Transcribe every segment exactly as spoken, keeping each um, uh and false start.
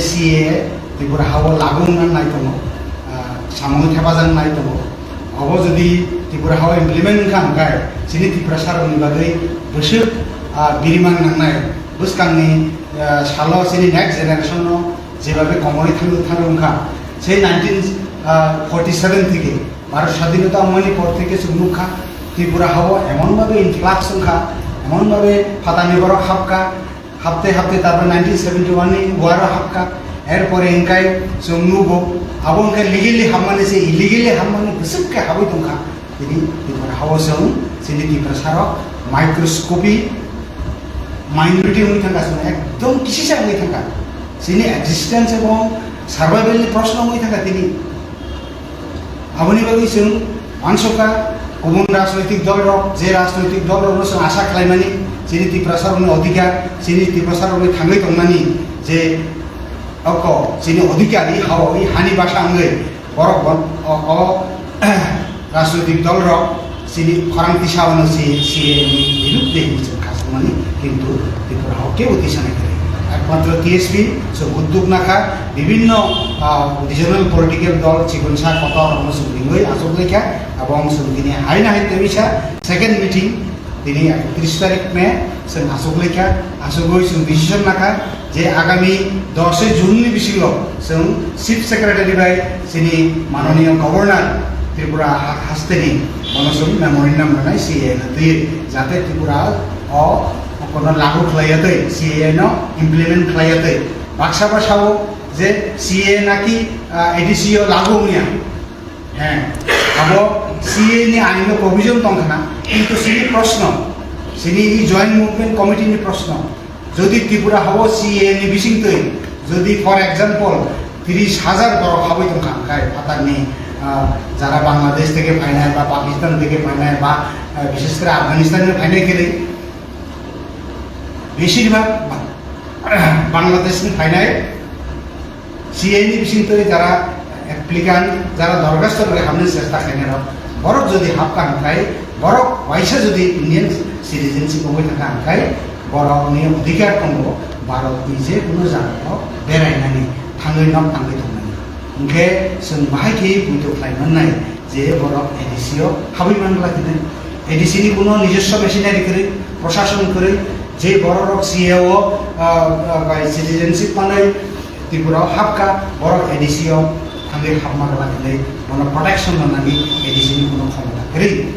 C A A Tripura hao lagu wngna nai tongo, ah, samung thepajak nai tongo. Obo jodi Tripura hao implement wngkha hwnkhe chini Tiprasa rokni bagwi bwswk, ah, biriman nangnai bwskangni, ah, salo chini next generation no jebabe komorwi thangwi thangwi wngkha. Sei nineteen forty seven theke Bharat Sadhinota wngmani por theke chwng nukha Tripura hao emon babe influx wngkha, emon babe phatarni borok hapkha, hapte hapte tarpore nineteen seventy one ni war o hapkha, erpore hingkai chwng nugo, abo hingkai legally hapmani se illegally hapmani bwswk khe habwi tongkha. Tini Tripura hao chwng chini Tiprasa rok microscopic minority wngwi thangkha, chwng ekdom kisisa wngwi thangkha, chini existence ebong survival ni proshno wngwi thangkha tini. Aboni bagwi chwng uansukha, kubun rajnoitik dol rok, je rajnoitik dol rokno chwng asa khlaimani, chini Tiprasa rokni odhikar, chini Tiprasa rokni thangwi tongmani je oko chini odhikar, i hao, i hani basa wngwi borok bon-, o, o, rajnoitik dol rok chini khorang tisa ono si, C A A ni birudde hinwi chwng kha. Mani, kintu Tripura hao kebo tisa nai khe. Ekmatro T S P se uddog nakha, bibhinno, ah, regional political dol, chikonsa kotor rokno se ringwi achuk laikha, abo ang se tini hai na hai tebisa second meeting, tini ekatris tarik May, se achuk laikha, achugwi se decision nakha, je agami dosoi June ni bisingo chwng Chief Secretary bai chini manoniyo Governor Tripura ha-, hasteni bono chwng memorandum rwnai C A A no twiwi, jate Tripura o kono lagu khlaiya twi, C A A no implement khlaiya twi. Baksa ba sao je C A A naki, ah, A D C o lagu wngya. He, abo C A A ni ain o provision tong khna, kintu chini proshno, chini joint movement committee ni proshno, jodi Tripura hao C A A ni bising twi, jodi for example tris hajar borok habwi tong kha, khai phatarni, ah, jara Bangladesh theke phainai ba Pakistan theke phainai ba, ah, bishes kore Afghanistan ni phainai khe beshirbhag Ba-, Bangladesh ni phainai, C A A ni bising twi jara applicant, jara dorkhasto rwui hamni chesta khainai rok, borok jodi hapkha hwnkhe, borok waisa jodi Indian citizenship wngwi thangkha hwnkhe, borokni odhikar tongo Bharat ni je kuno jagao berainani, thangwi nok tangwi tongnani. Hwnkhe chwng bahai khe buito khlai mannai, je borok A D C o habwi man glak hinwi. A D C ni kuno nijoswo machinery kwrwi, proshashon kwrwi, je borok rok C A A o, ah, ah, bai citizenship manwi Tripura o hapkha, borok A D C o thangwi hapma glak hinwi bono protection rwnani A D C ni kuno khomota kwrwi.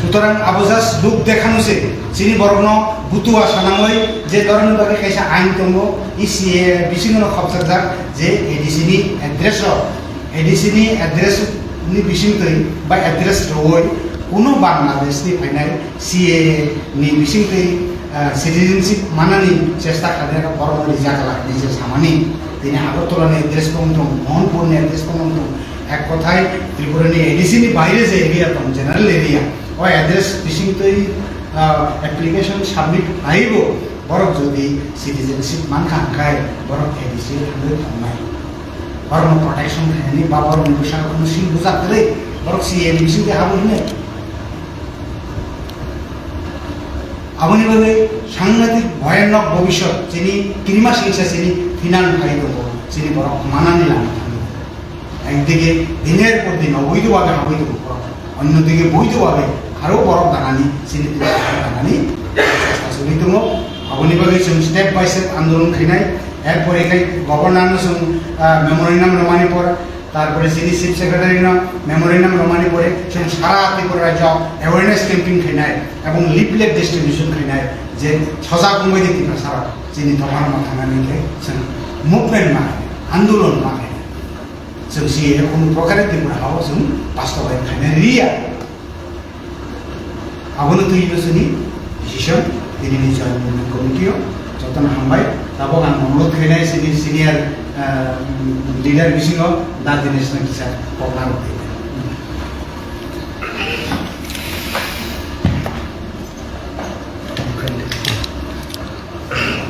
Sutorang abo just look dekhano se, chini borokno butua sanamwi je doroni bagwi kaisa ain tongo, i C A A bisingono khopjakjak je A D C ni address o A D C ni address ni bisingtwi ba address rwui kuno Bangladesh ni phainai C A A ni bisingtwi, ah, citizenship manani chesta khlainai borok rok rijak kha hinwi se samani. Tini Agartala ni address bo wng tong, Mohanpur ni address bo wng tong. Ek kothai Tripura ni A D C ni baire je area tong, general area, o address bisingtwi, ah, application submit khlaiwi bo borok jodi citizenship mankha hwnkhe borok A D C o thangwi tongnai. Borokno protection khainani ba borokni bwskango kheno sil bujak kwrwi borok C A A ni bisingtwi abo hwnwi. Aboni bagwi sangnatik bhoyanok bobishyot chini kirima singsa chini thinang phai tongo, chini borok manani lama thangwi. Ekdigi diner por din oboidho bhabe habwi tongo borok. Onnodigi boidho bhabe aro borok danani, chini borok danani chesta choli tongo. Aboni bagwi chwng step by step andolon khainai. Erpore khai governor no chwng, ah, memorandum rwmani por, tarpore chini chief secretary no memorandum rwmani pore chwng sara Tripura rajyo awareness campaign khainai ebong leaflet distribution khainai je sojak wngbai di Tiprasa rok chini dophano ma thangnani khe chwng movement ma khainai, andolon ma khainai. Chwng C A A kunu prokhare Tripura hao chwng bastobayan khaina riya. Abono twi no chini decision, tini ni joint movement committee o jotono hambai. Tabok ang onurodh khainai chini senior, ah, leader bisingo Da Dinesh no kisa kok narwk di.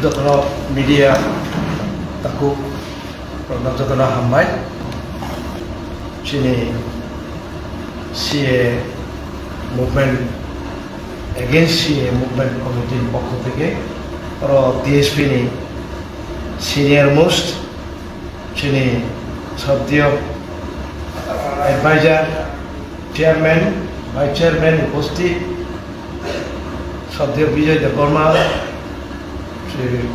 Jotono media takhuk rokno jotono hambai. Chini C A A movement, against C A A movement committee ni pokho theke oro T S P ni Senior most chini Sadiyo advisor, chairman, vice chairman uposthit, Sadiyo Bijoy Debbarma, Sri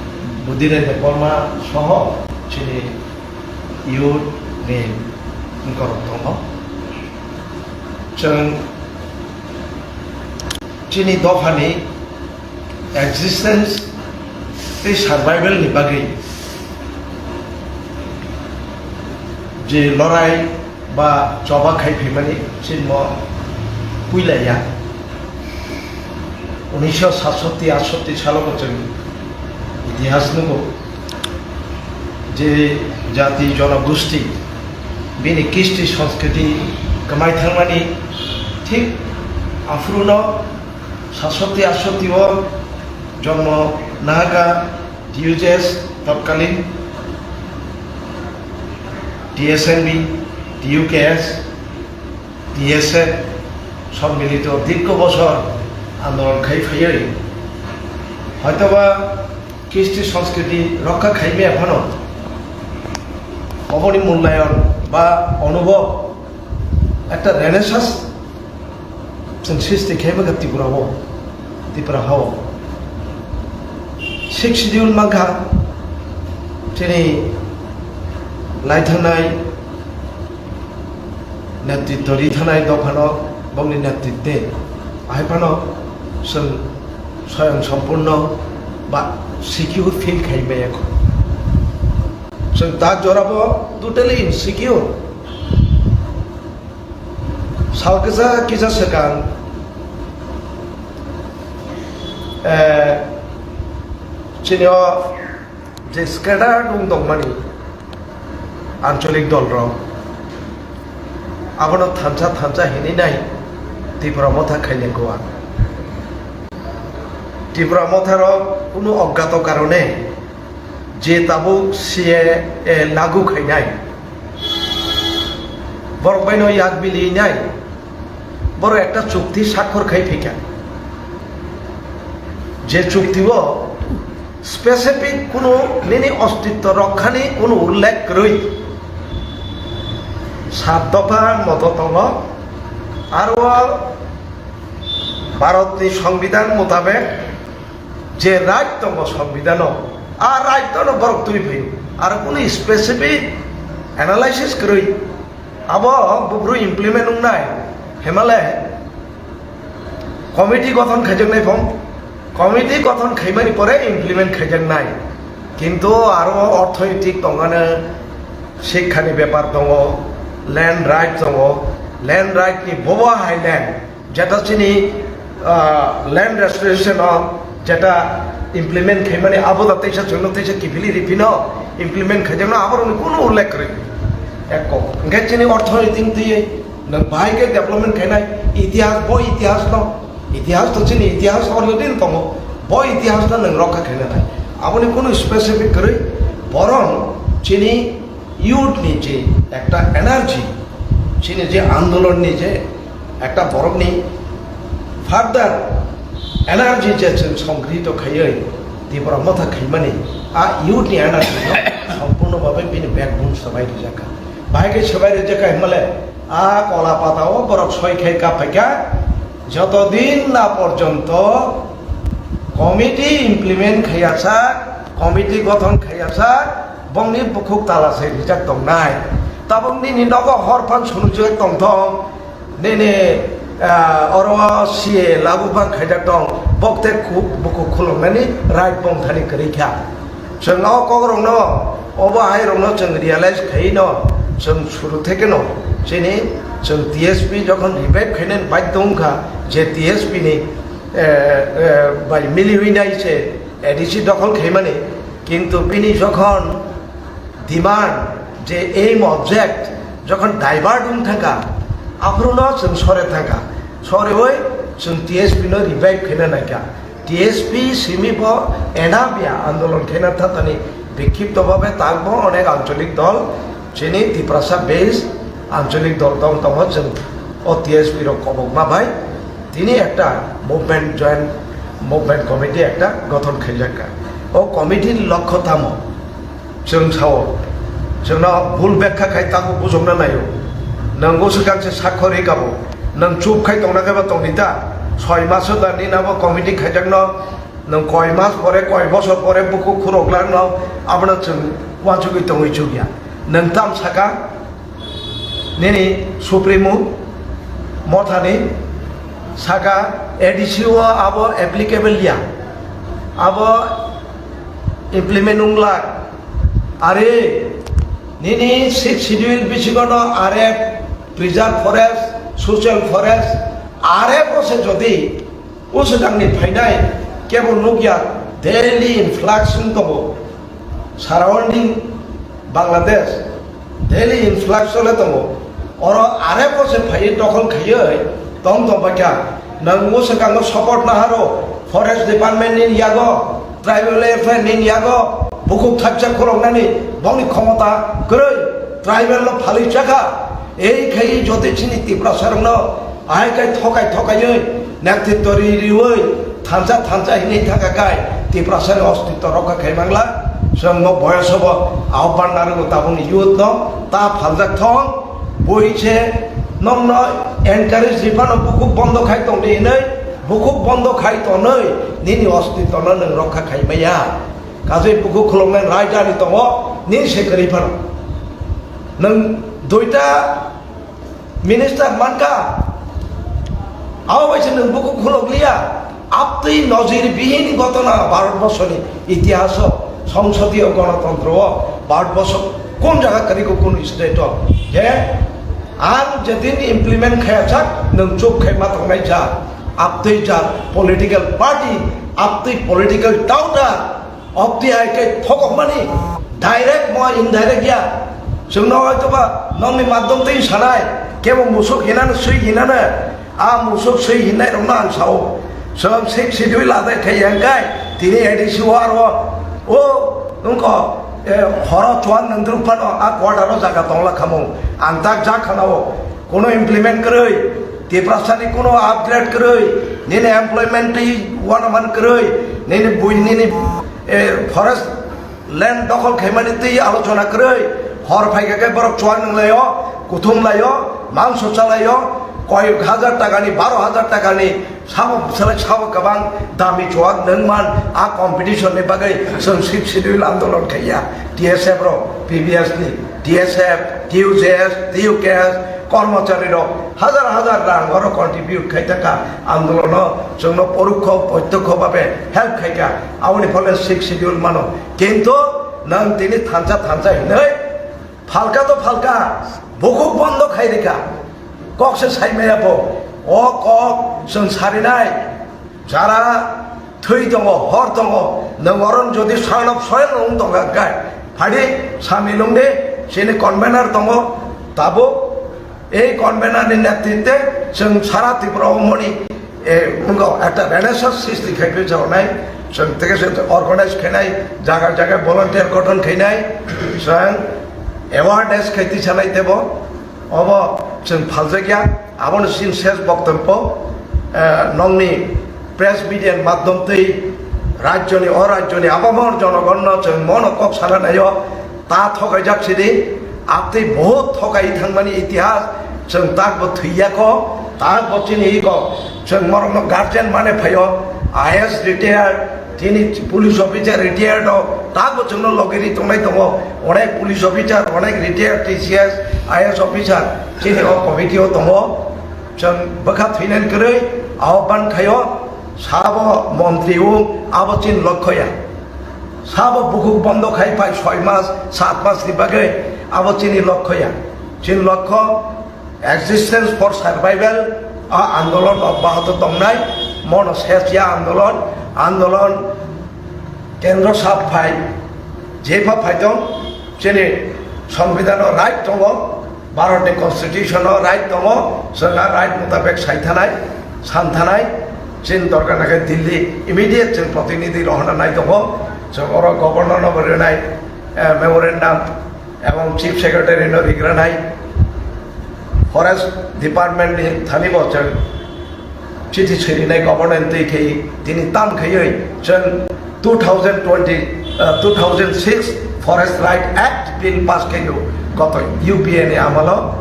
Budire Debbarma soho chini youth ni borok tongo. Chwng chini dophani existence tei survival ni bagwi je lorai ba choba khai phaimani chini mo puila ya. Unisho satsotti atsotti salo bo chwng itihas nugo je jati jonogosti bini kisti sanskriti kwmai thangmani thik aphuru no satsotti atsotti o jonmo nahaka D U J S totkalin T S N B, T U K S, T S F sommilito dirgho bosor andolon khai phaiwi hoitoba kisti sanskriti rokha khai maya phano oboni mullayon ba onubhob ekta renaissance chwng sristi khe bwkha Tripura o, Tripura ha o. Sixth Schedule mankha chini naithangnai netritw ri thangnai dophano bongni netritw de. Ahai phano chwng soyang sompurno ba secure feel khai maya kho. Chwng ta jorabo totally insecure. Sal kisa kisa swkang, eh, chini o je scattered wng tongmani ancholik dol rok, abono thansa thansa hinwi nai Tipra Motha khailengkho ang. Tipra Motha rok kunu oggato karone je tabuk C A A lagu khainai, borok baino yak bilinai, borok ekta chukti sakhor khai phikha. Je chukti o specific kunu nini ostitto rokhani kunu ullekh kwrwi sat dopha moto tongo. Aro Bharatni Songbidan mutabek je right tongo Songbidan o, a right no borok twi phaio. Aro kunu specific analysis kwrwi abo buphuru implement wngnai hemale committee gothon khaijaknai phong, committee gothon khaimani pore implement khaijaknai. Kintu aro orthoitik tongano, sikhani bepar tongo, land right tongo, land right ni bobo hai land jeta chini, ah, land restoration o jeta implement khaimani abo da teisa chwngno teisa kiphilwi ripino implement khaijakno aborokni kunu ullekh kwrwi. Ekko hwnkhe chini orthoitik twiwi nwng bahai khe development khainai itihas bo itihas no, itihas to chini itihas already tongo, bo itihas no nwng rokha khaina nai. Aboni kunu specific kwrwi borok chini youth ni je ekta energy, chini je andolon ni je ekta borok ni further energy je chwng songgrihito khaiwi Tipra Motha khaimani, a youth ni energy no sompurno bhabe bini backbone swbai rijak kha. Bahai khe swbai rijak kha himale a kola pata o borok soi khai kap phaikha, joto din na porjonto committee implement khaiya sak, committee gothon khaiya sak, bongni bukhuk tala se rijak tongnai. Tabuk nini nogo hor phan sunujak tongthong, nini, ah, oro C A lagu bang khaijak tong, bokte khu-, bukhuk khuloknani right bong thani kwrwi kha. Chwng o kokrokno, obo hairokno chwng realize khaino, chwng suru thekeno chini, chwng T S P jokhon revive khainani badhyo wngkha, je T S P ni, eh, eh, bai miliwi nai se A D C dokhol khaimani, kintu bini jokhon demand je aim object jokhon divert wng thangkha, aphuru no chwng sore thangkha, sorewi chwng T S P no revive khaina naikha. T S P simi bo enabia andolon khaina thatani bikhipto bhabe takbo onek ancholik dol, chini Tiprasa based ancholik dol tong tongo, chwng o T S P rok kobokma bai tini ekta movement joint, movement committee ekta gothon khaijakha. O committee ni lokho tamo? Chwng sao, chwngno bul bekha khai tabuk bujokna naio. Nwng o swkang se sakhor ri kabo. Nwng chup khai tongna khe ba tongdi ta. Soi maso da nini abo committee khaijakno, nwng koi mas pore, koi bosor pore bukhuk khurok langno, abono chwng uansugwi tongwi chukya. Nwng tam saka, nini Supremo mothani saka A D C o abo applicable ya. Abo implement wngla. Are, nini Sixth Schedule bisingono are preserve forest, social forest, are bose jodi o swkangni phainai kebo nukya, daily influx wng tongo. Surrounding Bangladesh, daily influx chole tongo. Oro are bose phaiwi dokhol khaiwi tong tong baikha. Nwng o swkango support naharo, forest department ni yago, tribal welfare ni yago, bukhuk thaksa khuloknani bongni khomota kwrwi, tribal no phalwi chakha. Ei khai jotoi chini Tiprasa rokno ahai khai thokai thokaiwi netrito ri riwi thansa thansa hinwi thangkha khai Tiprasa ni ostitto rokha khai mangla. Chwng bo boyoso bo ahobban narwgo tabukni youth no ta phaljak thong. Bui se nokno encourage ri phano bukhuk bondo khai tongdi hinwi, bukhuk bondo khai tonwi nini ostitto no nwng rokha khai maya. Kaje bukhuk khuloknai rajdhani tongo, nini se kwrwi phano. Nwng duita minister mankha, abo bai se nwng bukhuk khulokliya. Aptwi nojir bihini ghotona Bharatborsoni itihaso, songsodiyo gonotontro o Bharatborso kun jaga kwrwi kho, kun state o. Je ang jedin implement khaya jak, nwng chup khai ma tongnai jak. Aptwi jak political party, aptwi political doubter, Obdi hai khe thokokmani direct mo indirect ya. Chwngno hoitoba nokni madhyom twi sanai, kebo musuk hinano swi hinano, a musuk swi hinnai rokno ang sao. Chwng sik sidui ladai khe yang kai, tini A D C o aro o wngkho, e, horo chuan nangdruk phano a quarter o jaga tongla khamung. Ang tak jak khanao, kuno implement kwrwi, Tiprasani kuno upgrade kwrwi, nini employment twi wanaman kwrwi, nini bui nini, e, forest land dokhol khaimani twi alochona kwrwi, hor phaikha khe borok chuan wnglaio, kuthum laio, mangso chalaio, koyek hajar takani, baro hajar takani, sabo bwsala sabo kwbang dami chuak nwngman, a competition ni bagwi chwng sik sidui andolon khaiya, T S F rok, P B S ni, T S F, T U J S, T U K S, kormochari rok hajar hajar rang oro contribute khai taka andolono, chwngno porokho protyokho babe help khaika, aboni phole sik sidui mano. Kintu nwng tini thansa thansa hinwi phalka to phalka, bukhuk bondo khai rikha, kok se sai maya bo, o kok chwng sarinai, jara thwi tongo, hor tongo, nwng oron jodi soil of soil wng tongkha khe, phadi samilung de, chini convener tongo, tabuk ei convener ni netritwe chwng sara Tripura o moni, e, wngkha ekta renaissance sristi khai phi chonai, chwng teke se organize khainai, jaga jaga volunteer gothon khainai, chwng awareness khai tisanai tebo, obo chwng phaljakya, abono chini ses boktobbo, e, nongni press media ni madhyom twi rajyoni, o rajyoni abamor jonogonno chwng mono kok sana naio, ta thokaijak sidi, abtwi bohut thokai thangmani itihas chwng takbo thwiyakho, takbo chini iko, chwng morokno guardian mane phaio, I A S retired, tini police officer retired o, takbo chwngno logiri tongnai tongo, onek police officer, onek retired T C S, I A S officer, chini o committee o tongo, chwng bwkha thwinani kwrwi ahobban khaio, sabo montri wng, abo chini lokho ya. Sabo bukhuk bondo khai phai soi mas, sat mas ni bagwi, abo chini lokho ya. Chini lokho existence for survival, a andolon obbahoto tongnai, mono ses ya andolon, andolon kendro sab phai, jepha phai tong, chini songbidano right tongo, Bharatni constitution o right tongo, chwng a right mutabek sai thanai, san thanai, chini dorkar nangkhe Delhi immediate chwng protinidhi rohorna nai tongo, chwng oro governor no bo rinai, eh, memorandum, ebong chief secretary no rigranai, forest department ni thani bo chwng chithi swirinai government twi khe tini tam khaiwi chwng two thousand twenty, uh, two thousand six Forest Right Act bill pass khaio, goto U P A ni amolo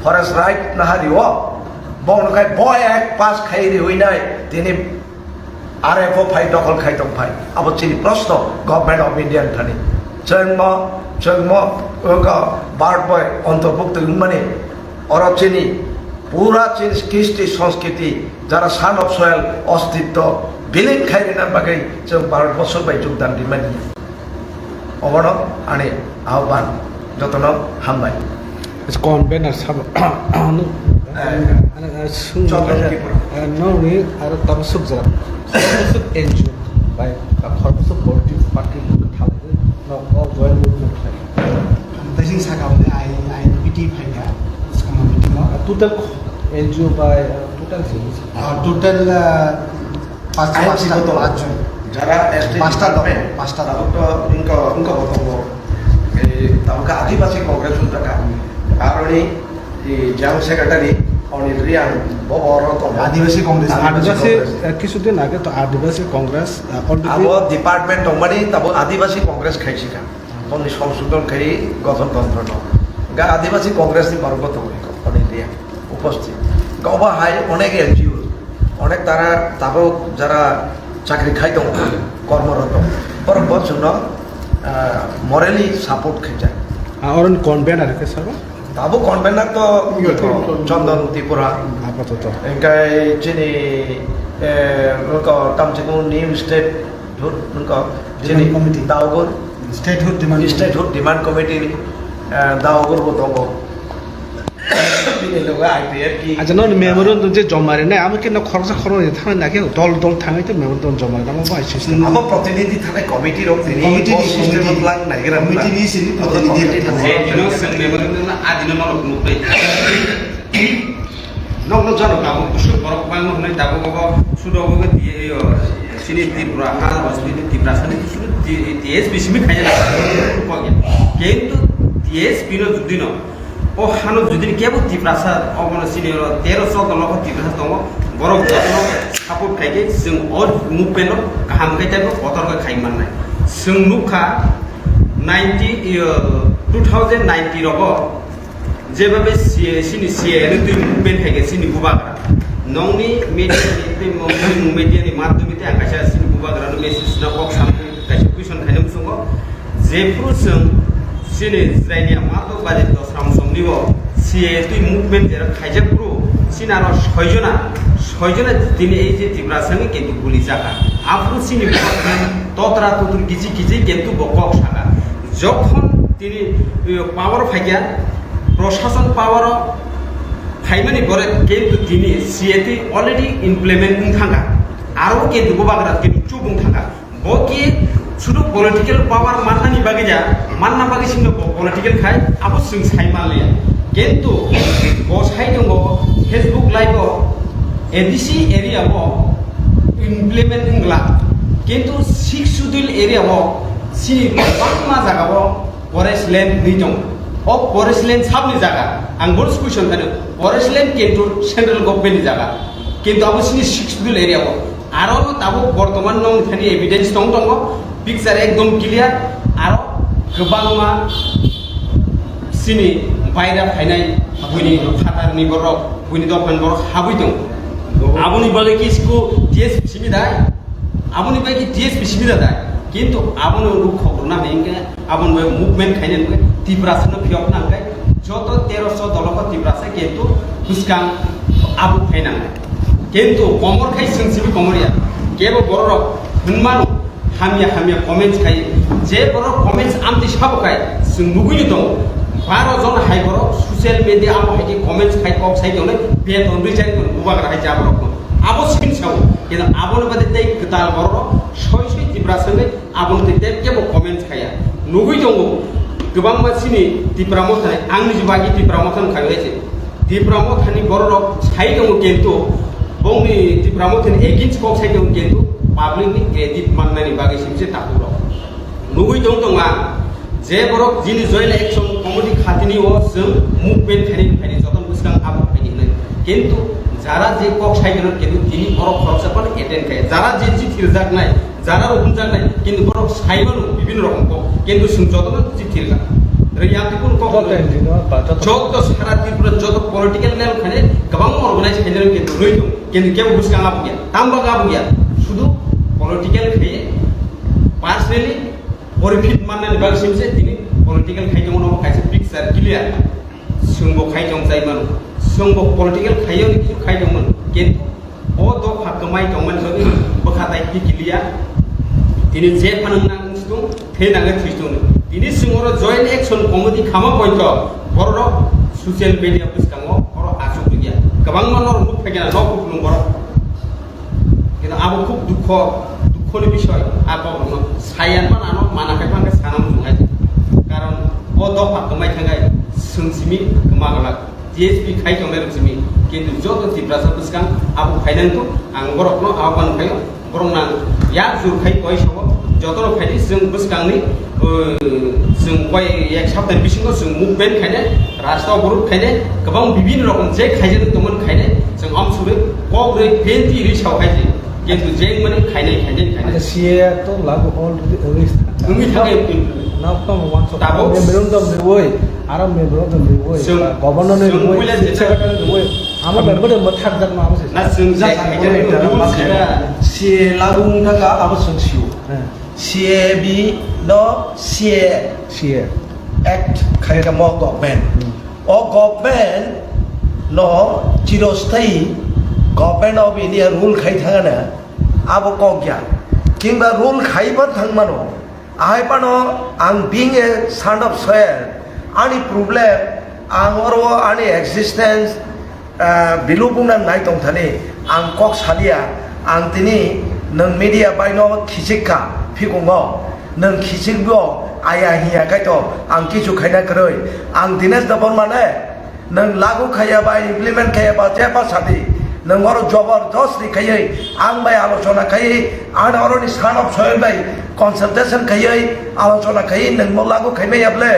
forest right nahario, bono khai bo act pass khai riwi nai, tini R F O phai dokhol khai tong phai. Abo chini proshno Government of India ni thani. Chwngmo, chwngmo, wngkha Bharat bai antorbhukti wngmani, oro chini pura chini kristi sanskriti, jara son of soil, ostitto, bilin khai rina bagwi chwng Bharat Borso bai jogdan rimani. Obono ani ahban, jotono hambai. Convener sabo, ano, Eh, ano, ah, sung Chondro kaisa, Tripura. Ah, nokni aro tamo sukjak. Suk N G O bai, ba khoroksa political party no thalai, no, no join movement khlai. Ang tei sing saka hwnwi ai, ai P T phaikha, swkangma meeting o. Ah, total N G O bai, ah, total sing. Ah, total, ah, Pas-, I M C pasta, ko to. Pasjon. Jara S T Pasta department, to, pasta to. Tabuk to wngkha, wngkha bo tongo. Ei, tabuk khe Adivasi Congress wngkha. Aroni, ei, General Secretary Anil Reang, bo bo oro tongo. Adivasi Congress. Adivasi Adivasi, Congress. Eh, kisudin age to Adivasi Congress, eh, already abo department tongmani tabuk Adivasi Congress khaisika. Boni songsodhon khai gothon tontro no. Ga Adivasi Congress ni borok bo tongo, Anil Reang. Uposthit. Ga obo hai onek N G O, onek tara tabuk jara chakri khai tongo, kormoroto. Borok bo chwngno, ah, morally support khaijak. Ah, oroni convener khe sabo? Tabuk convener to Chondon Tripura. Apatot. Engkai chini, eh, wngkha tamchikung new state Demand chini committee. Daugur. Statehood demand committee. Statehood demand committee ni, eh, daugur bo tongo. Bini logo I P F T. Acha, no memorandum je joma rinai, amo khe no khoroksa khoroknwi thangna khe dol dol thangwi to memorandum joma rinai, amo bai system. Amo protinidhi thangwi committee rok tini committee bo ni system committee. Plan naigira committee ni sini amo protinidhi committee thangwi. Adino seng memorandum na adino no rok nuknai. Nok no jano tabuk kusuk borok bangma hwnwi tabuk obo sudo obo di-, yo, chini Tripura ha, chini Tiprasa ni sudo di-, T S P simi khaina. Kintu T S P no judi no, o hano judi kebo Tiprasa, obo no chini oro tero choudo lokho Tiprasa tongo, borok jotono support khaikhe chwng o movement no kaham khe tei kotor khe khai mannai. Chwng nukha ninety, yo, two thousand ninety rogo, Jeba be C A, chini C A A ni twi movement hai khe chini bubagra. Nongni media ni twi mo-, mung media ni madhyome tei ang kaisa chini bubagra no message na kok samwi kaisa question khaina muchungo. Jephuru chwng chini Jraini Amato Bajit Dosram Somni bo C A A twi movement jera khaijak phuru chini aro soijona, soijona tini ei je Tiprasa ni kintu guli jaka. Aphuru chini bubagra totra tutur kiji kiji kintu bo kok saka. Jokhon tini, eh, power phaikya, Proshashan power o phaimani pore kintu tini C A A twi already implement wng thangkha. Aro kintu bubagra kintu chup wng thangkha. Bo ki sudu political power mannani bagwi ya, manna bagwi sino bo political khai, abo chwng sai manliya. Kintu bo sai tongo Facebook live o A D C area o implement wngla. Kintu Sixth Schedule area o chini bangma jaga o forest land wngwi tongo. O forest land sabni jaga, ang bono question khaino, forest land kintu central government ni jaga, kintu abo chini Sixth Schedule area o. Aro no tabuk bortoman nong thani evidence tong tongo, picture ekdom clear, aro kwbangma chini baira phainai buini phatarni borok, buini dophan borok habwi tongo. Aboni bagwi ki siko D S P simi dai? Aboni bagwi D S P simi da dai? Kintu abono rukkhok rwna hai hwnkhe Aboni bai movement khaina hwnkhe Tiprasa no phiyokna hwnkhe joto teroso dolo kho Tiprasa kintu bwskang abuk khaina hwnkhe. Kintu komor khai chwng simi komor ya. Kebo borok rok hwnmano hamya hamya comments khai. Je borok comments amtwi sabo khai chwng nugwi tongo. Baro jon hai borok social media amo hai khe comments khai kok sai tongnai beton rwi chai tono bubagra hai jaborok no. Abo simi sao. Kintu aboni bade tei kwtal borok rok soi soi Tiprasa hwnkhe Aboni tei tei kebo comments khaya. Nugwi tongo, kwbangma chini Tipra Mothani, ang niji bagwi Tipra Mothani khawi hai se. Tipra Mothani bororok sai tongo kintu, bongni Tipra Mothani against kok sai tongo kintu, public ni credit mannani bagwi simi se takhuk rok. Nugwi tong tongo ang, je borok jini joint action committee khatini o chwng movement khaini khaini jotono bwskang abo khaini hinwi. Kintu jara je kok sai tongo kintu tini borok khoroksa phano attend khaya. Jara je jithirjaknai, Jara rok hwnjaknai, kintu borok sai mano bibhinno rokom kok, kintu chwng jotono chithirkha. Riyantipur kok Joto N G O ba joto joto sara Tripura joto political level khane kwbangma organize khainai kintu rwi tong, kintu kebo bwskang abugya, tamo bagwi abugya, sudu political khaye personally profit mannani bagwi simse tini political khai tongmano kaisa picture clear. Chwngbo khai tong chai mano, chwngbo political khayo ni kisu khai tong mano, kintu o dopha kwmai tongmani bagwi bwkha tai tikiliya. Tini je phano nang stung, the nang thwi stung. Tini chwng oro joint action committee khama poito, borok social media bwskango oro achuk rwya. Kwbangma norok nuk phaikha nok kuplung borok. Kintu abo khub dukho, dukhoni bisoi, abo borokno sayan man ano mana khai phangkhe sana muchung hai. Karon o dopha kwmai thangkhai chwng simi kwma glak. T S P khai tongnai rok simi, kintu joto Tiprasa bwskang abo khainani to ang borokno ahwan khaio, borok nang yak jur khai koi sabo, joto rok khaidi chwng bwskangni, uh, chwng koi ek saptani bisingo chwng movement khainai, rasta oborot khainai, kwbang bibin rokom je khaijak tongmani khainai, chwng amsugwi kok rwi benti rwi sao khaidi. Kintu jeng mani khainai, khainai, khainai. Acha, C A A to lagu already wngwi thangkha. Wngwi thangkha. Now tamo wansok Tabuk memorandum riwoi, aro memorandum riwoi, Chwng, governor ni chwng riwoi, puila chief jesa secretary riwoi. Amo bai bwdai mwthak jak ma amo se. Na chwng Just jai khainai amo rules bai sida. C A A lagu wng thangkha abo chwng sio. Eh. C A B no C A A. C A A. Act khaikha mo government. Hmm. O government no chirosthai Government of India rule khai thangana abo kok ya. Kingba rule khai ban thangmano. Ahai pano ang being a son of soil, ani problem, ang oro ani existence, ah, bilu bungna nai tong thani, ang kok salia, ang tini nwng media baino khichik kha, phikungo, nwng khichikbo aya hiya kaito, ang kichu khaina kwrwi, ang Dinesh Debbarma ne, nwng lagu khaya ba, implement khaya ba, jeba sadi, nwng oro jobordosti khayai, ang bai alochona khayai, ang oroni son of soil bai consultation khayai, alochona khayai, nwng mo lagu khaimaya ble,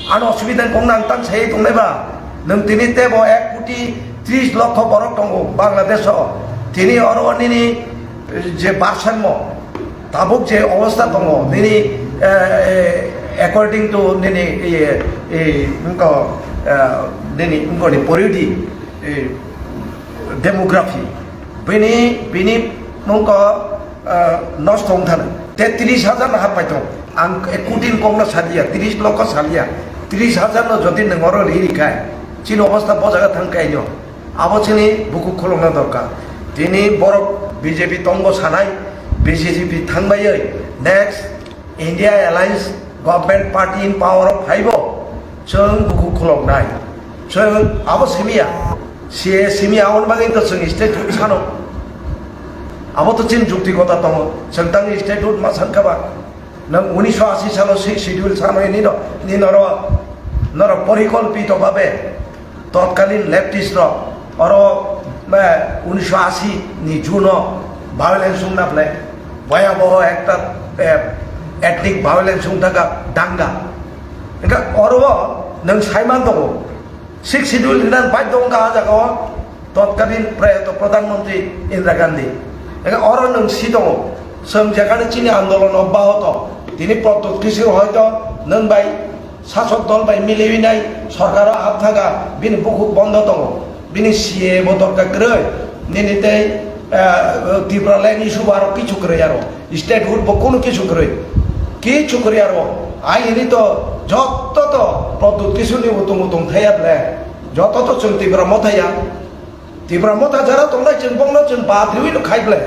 ano osubida kong nang tang sai tongnai ba, nwng tini tebo ek koti tris lokho borok tongo Bangladesh o, tini oro nini je barsanmo, tabuk je obostha tongo, nini, eh, eh, according to nini, eh, eh, wngkha, eh, nini wngkha ni poriyodi, eh, demography, bini, bini wngkha, eh, nosto wngthana. Te tris hajar no happai tong. Ang kotini kokno salia, tris lokho salia. Tris hajar no jodi nwng oro ri ri khai, chini obostha bo jaga thang kai no. Abo chini bukhuk khulokna dorkar. Tini borok B J P tongo sanai, B J P thangbaiwi next India Alliance Government Party in power o phaibo, chwng bukhuk khuloknai. Chwng abo simiya, C A A simiya, aboni bagwi to chwng state hood sano. Abo to chini jukti kotha tongo, chwng tangni state hood ma sankha ba. Nwng unisho ashi salo Sixth Schedule sano ini no, ini noro, noro porikolpito bhabe totkalin leftist rok oro, eh, unisho ashi ni June o violence wngna phle bhayaboho ekta, eh, ethnic violence wngthaka danga. Engkha oro nwng saiman tongo. Sixth Schedule rinan baidhyo wngkha ah jagao totkalin prayato Pradhan Mantri Indira Gandhi. Ega oro nwng si tongo, chwng jekhani chini andolon obbahoto, tini Pradyut Kishore hoito nwng bai sasok dol bai miliwi nai sorkaro hapthaga, bini bukhuk bondo tongo, bini C A A bo dorkar kwrwi, nini tei, eh, Tripura land issue bo aro kichu kwrwi aro. State hood bo kunu kisu kwrwi. Kisu kwrwi aro. Ai hini to joto to Pradyut Kishore ni utung utung thaya ble. Joto to chwng Tipra Motha ya. Tipra Motha jara tongnai chwng bongno chwng bathriwi no khai ble.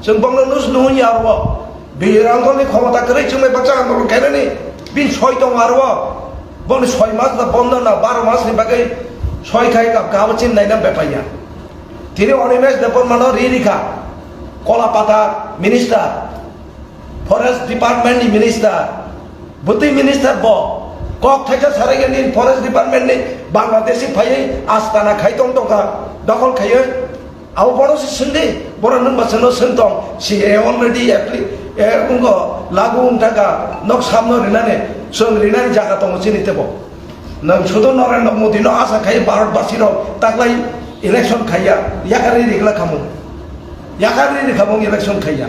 Chwng bongno nus nuhun ya aro. Bini rangkol ni khomota kwrwi chwng bai baksa andolon khainani. Bin soi tong aro. Boni soi mas na bondo na baro mas ni bagwi soi khai kap kabo chin naina bepai ya. Tini Animesh Debbarma no ri rikha. Kolapata minister. Forest Department ni minister, bwtwi minister bo kok thaisa sarai gani Forest Department ni Bangladeshi phaiwi astana khai tong tongkha, dokhol khaiwi. Abo bono se swngdi, borok nwng ba chwngno swng tong, C A A already appli-, eh, wngkha, lagu wngthaka, nok samno rinani, chwng rinani jaga tongo chini tebo. Nwng sudu Narendra Modi no asa khai Bharat basi rok taklai election khaiya, yakarwi rikla khamung. Yakarwi rikhamung election khaiya.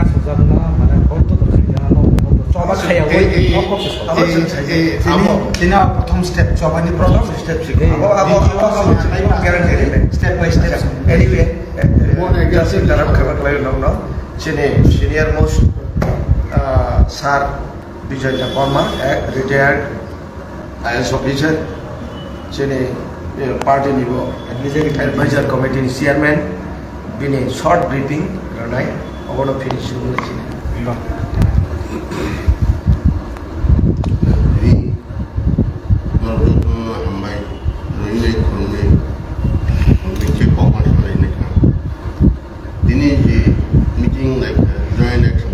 kasajakna, mane, hoito to khaijana, no, no, to choba khaya, ei, ei, ei, kok kok se solo. Abo ei, chwng saidi, ei, abo. Tini, tini abo prothom step, chobani prothom step si. Ei, abo, abo, abo, abo, step by step. Anyway, eh, eh, just interrupt khabar lai nong no. Chini senior most, ah, sir Bijoy Debbarma, eh, retired I A S officer, chini, eh, party ni bo advisory committee ni chairman, bini short briefing rwnai, obono finish rwnai chini. Bini norok jotono hambai rwnai, khulumnai, khulumnai khe kokma salainai kha. Tini je meeting like joint action,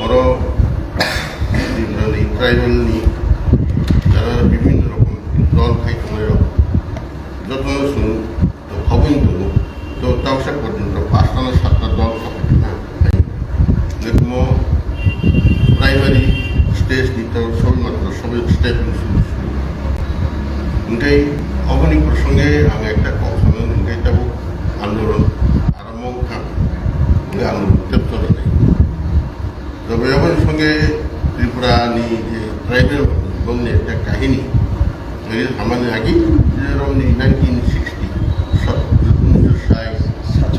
oro Tribal ni jara bibhinno rokom dol khai tongnai rok jotono chwng khobwi tongo. To tausa porjonto pasta na satta dol khobwi tongna. Nukmo primary stage ni to soi matro soi step ni suru suru. Hingke oboni prosonge ang ekta kok sanai, hingke tabuk andolon arombo wngkha, hingke andolon tep choli nai. Tei aboni songe Tripura ni je tribal bongni ekta kahini, nini samani agi, je romni nineteen sixty, sat-, unisho sai,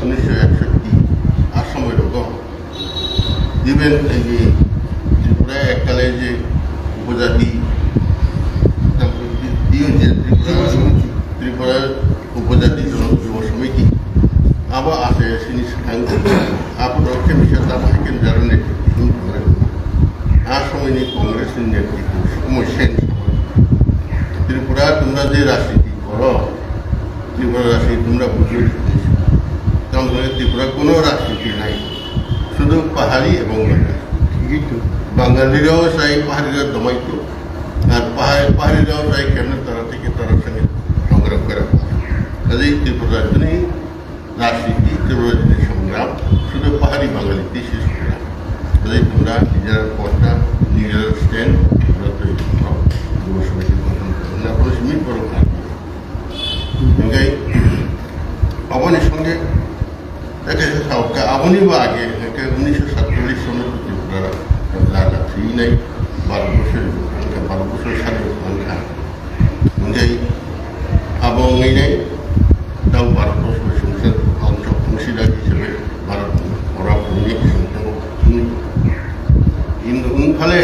unisho eksotti, a somoirok Even এই যে ত্রিপুরা এককালে যে উপজাতি, তারপর দ্বিতীয় যে ত্রিপুরা, ত্রিপুরা উপজাতি জন-, যুব সমিতি, abo আছে sini swkang, abo rok khe bisa tamo hai khe jaro নেতৃত্ব শুরু করে। আর সময় নেই কংগ্রেস নেতৃত্ব, সময় সেন সময়। ত্রিপুরা তোমরা যে রাজনীতি করো, ত্রিপুরা রাজনীতি তোমরা বুঝো, কারণ ত্রিপুরা কোনো রাজনীতি নাই, শুধু পাহাড়ি এবং বাঙালি। ঠিকই তো। বাঙালিরাও চাই পাহাড়িরা দমাইতো, আর পাহাড়ি, পাহাড়িরাও চাই কেন তারা থেকে তারা সঙ্গে সংগ্রাম করা। কাজেই ত্রিপুরা রাজনীতি রাজনীতি, ত্রিপুরা রাজনীতি সংগ্রাম শুধু পাহাড়ি বাঙালি কৃষি সংগ্রাম। কাজেই তোমরা নিজের পথটা, নিজের স্ট্যান্ড তোমরা তৈরি করো। যুব সমিতি গঠন করো, না কোনো সীমিত বড় কাজ নেই। Hinkhe aboni songkhe, eke khe sao khe aboni bo age, hinkhe উনিশশো সাতচল্লিশ sono Tripura raja thwinai, Bharat borso, Bharat borso sadi wngkha. Hinkhe abo wngwi nai, tamo Bharat borso bai songsa, ang sok thungsi da hisabe Bharat ora phungni songsa thungni. Hindu wngphale,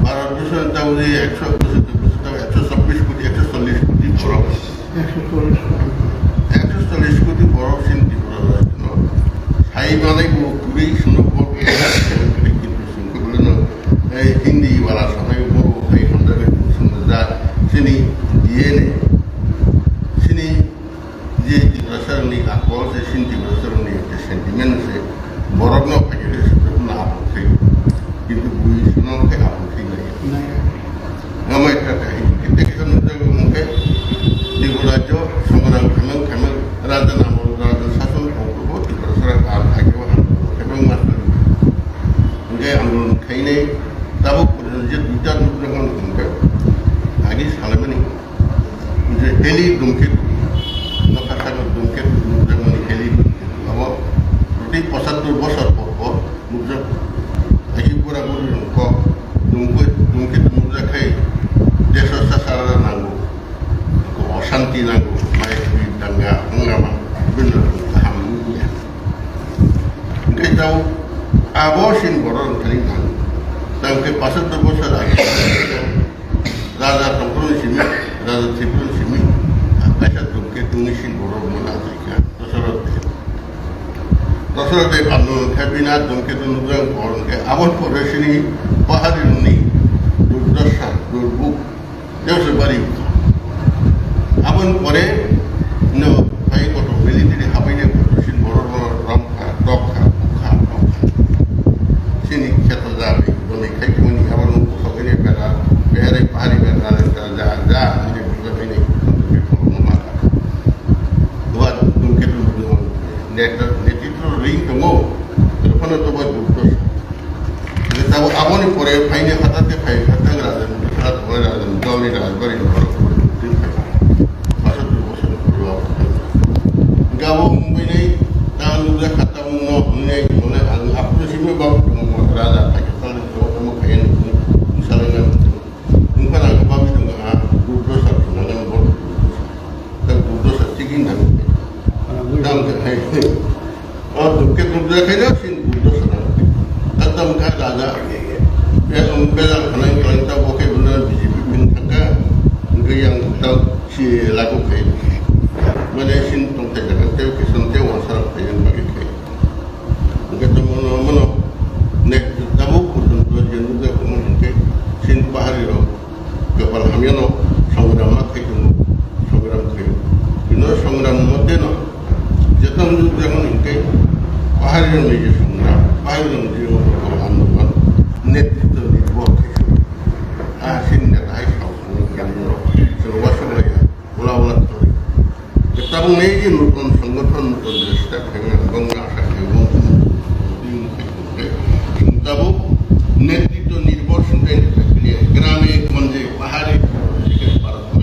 Bharat borso ni tamo je ekso, ekso chabbish koti, ekso challish koti borok. Ekso challish koti. Ekso challish koti borok sin Tripura rajyo no. Sai manai bo kwrwi sino bo, kintu sini ko bole no, ei Hindi wala samai bo, ei hamjak ni sini da, sini D N A, sini je Tiprasa rokni akol se, sini Tiprasa rokni ekta sentiment se, borok no phai khe se na apok khai, kintu bui sino khai apok khai nai. Ngamai ta ta hi, kete kisa nukjago mungke, Tripura rajyo songrang khamang khamang, raja namo, raja sason kongkrubo, Tiprasa rok ar thai kebo ham khamang ma. Hingke andolon khainai, tabuk porjonto je duita nukjakmani hingke, agi salamani, je heli Dhumketu, nokha sago Dhumketu nukjakmani heli Dhumketu, abo proti pochattor bosor por por nukjak, agi bura buri rok kok, Dhumke-, Dhumketu nukjak khai, deso sasara nango, ko osanti nango, mai twi danga, hongama, bini kaham nukya. Hingke tau abo sin borok wngthani nang. Tang khe pasattor bosor age raja tongphuru ni simi, raja thwiphu ni simi, kaisa Dhumketu ni sin borok mona tongkha, Dasarath Deb. Dasarath Deb andolon khe bini Dhumketu nukjak hor hingke abo pore sini pahari rokni durdasa, durbuk, Joseph Bari. Aboni pore no phai koto military habaine koto sin borok no ram kha, tok kha, buk kha, tok kha. Sini kheto ja bai, boni khai khe mani aboni bwsok ini bera, bera pahari bera, ja, ja, ja, ini bwsok ini, no ma kha. Dua, Dhumketu no, netitro ring tongo, telephone to bai buk to. Tabo aboni pore phaini hatate phai kha tang raja ni bwsla tongmani raja ni dol ni rajbari ni borok twi phai kha. Masa twi bosor ni pore abo. Gabo wngwi nai tang nukjak kha tamo no hwnwi nai hwnwi ang aphuru simi babo tongmo raja phai kha tang tamo khayan bwsala nang. Wngkha nang kha babo tong kha Buddha sak tong nang borok. Tang Buddha sak tigi nang. Tang kha hai. O Dhumketu nukjak khaino sin Buddha sana. Ekdom kha raja. Be-, um, bejal khanai khlai ta bo khe buna B J P pin thangkha. Hingke yang ta si lagu khai. Mane sin tongthai jaga tei khe son tei wansarok khai bagwi khai. Hingke tamo no mano nek tabuk porjonto je nukjak omo hingke sin pahari rok. Kapal hamyano songram ma khai tongo, songram khai. Bino songram mote no, jeto nukjakmani hingke, pahari rokni je songram, pahari rokni je andolon, netritwo ni bo khai tongo. A sini neta hai sao tongo, kemno, chwng wasuk laiya, ula ula tori. Tabuk nai je nuton songothon, nuton je step khaimani, bongni asa khaimani, Tabuk netritwo nirbhor swngjak ni thai philiya, grame gonje, pahare,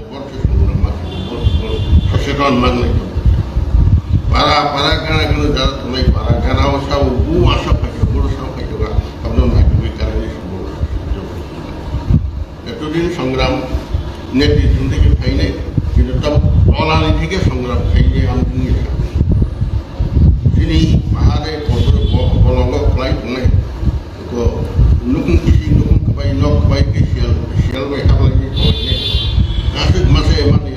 borok se songrang ma, borok, borok soseton mangnai. Para, para, gana, gana, jara tongnai, para, gana o sao, bu asa phaikha, bu asa phaikha, abno naitugwi karwi se borok. Etodin songram netritwo theke phainai, kintu tab tolani theke songram khainai ang nini sa. Chini pahare kotor bo-, bolongo khlai, Nukung kisi, nukung kwbai, nok kwbai khe siyal, siyal bai hablai ni kawai ni. Aswk masa emani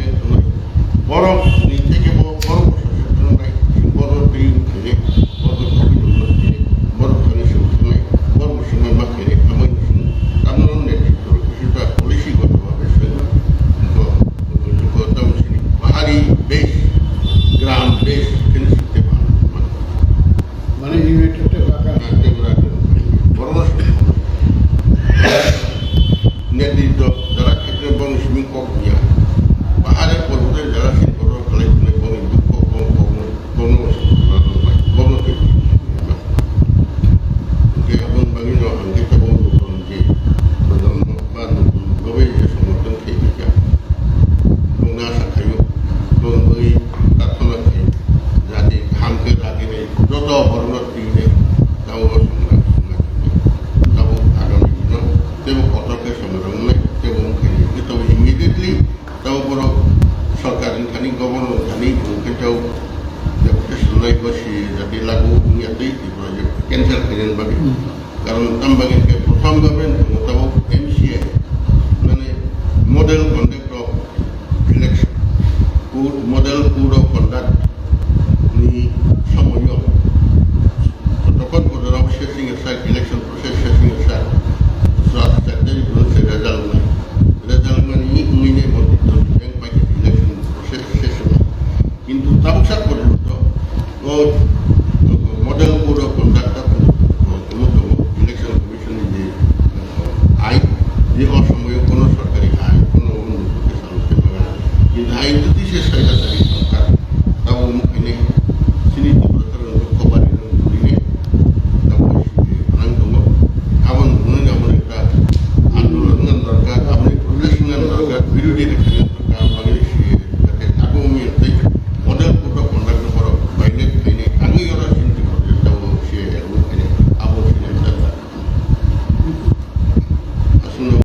borok ni theke bo borok bo saswk thang nai, borok twi khaini, borok twi khaini, borok thani sung thang nai, borok bo sung ma khaini, amai sung. Tamno ne twi borok kisi ta policy goto ba be sung. Ko, ko, ko, tam sini. Pahari base, gram base, kini sikte ba. Mane united te baka. Borok netritw jara khetre boni simi kok ya. Pahare porbote jara sin borok khlai thangwi boni dukho bong bong bong bong. Hwnkhe aboni bagwi no hwnkhe tabuk nukon je, ba nukon bagwi je somorthon khe kha. Bongni asa khaio, bongni bagwi prarthana khaio, jate kaham khe dagini joto borokno twi de, tabuk o songna, songna twi de. Tabuk agami dino teibo kotor khe songna rwnai, teibo wngkha ni, teibo immediately tabuk borok sorkar ni thani, governor ni thani, wngkhe tabuk deputation lai bosi jate lagu wngya tei Tripura je cancel khainani bagwi. Karon tamo bagwi khe prothom government tongo tabuk M C I, mane model conduct of election, code, model code of conduct ni somoyo jotokhon bodorok sesing sak, election process sesing sak, sa secretary bro se result nai, result mani wngwi ne modi to bank paikhe election process sesing. Kintu tabuk sak porjonto o model code of conduct ta tongmo tongo, election commission ni je ain, je o somoyo kono sorkari ain, kono uno kesa uno kesa. Kintu ain to tise sai na sai sorkar. Tabuk mukhaini sini Tripura sorkar no kobari no bini tabuk sini nang tongo. Abon bunani abon ekta andolon ngan dorkar, aboni protest ngan dorkar, birodhi rekha ngan dorkar, aboni